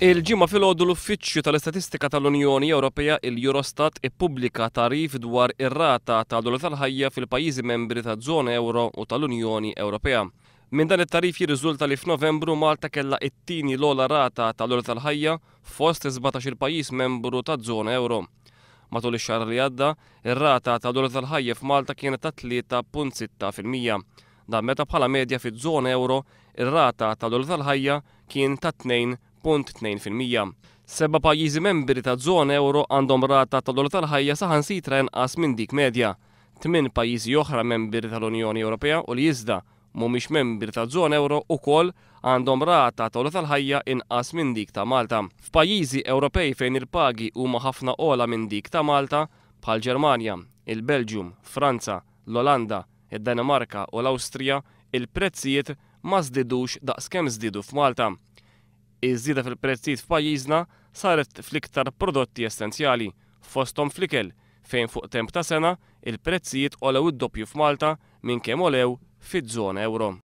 Il-Ġimgħa filgħodu l-Uffiċċju tal-Istatistika tal-Unjoni Ewropea, il-Eurostat, ippubblika tagħrif dwar ir-rata ta' l-għoli tal-ħajja fil-pajjiżi membri taż-żona ewro u tal-Unjoni Ewropea. Minn dan it-tagħrif jirriżulta li f'Novembru Malta kellha t-tieni l-ogħla rata ta' l-għoli tal-ħajja fost is-17-il pajjiż membru taż-żona ewro. Matul ix-xahar li għadda, ir-rata ta' l-għoli tal-ħajja f'Malta kienet ta' 3.6%. Dan meta bħala medja fiż-żona ewro ir-rata tal-għoli tal-ħajja kien ta' 2.2%. Seba' pajjiżi membri taż-żona ewro għandhom rata tal-għoli tal-ħajja saħansitra inqas minn dik medja. Tmien pajjiżi oħra membri tal-Unjoni Ewropea u li iżda mhumiex membri taż-żona ewro ukoll għandhom rata ta' għoli tal-ħajja inqas minn dik ta' Malta. F'pajjiżi Ewropej fejn il-pagi huma ħafna ogħla minn dik ta' Malta, bħall-Ġermanja, il-Belġjum, Franza, l-Olanda, id-Danimarka u l-Awstrija, il-prezzijiet ma żdidux daqs kemm żdiedu f'Malta. Iż-żieda fil-prezzijiet f'pajjiżna saret fl-iktar prodotti essenzjali, fosthom fl-ikel, fejn fuq temp ta' sena, il-prezzijiet għolew id-doppju f'Malta minn kemm għolew fiż-żona ewro.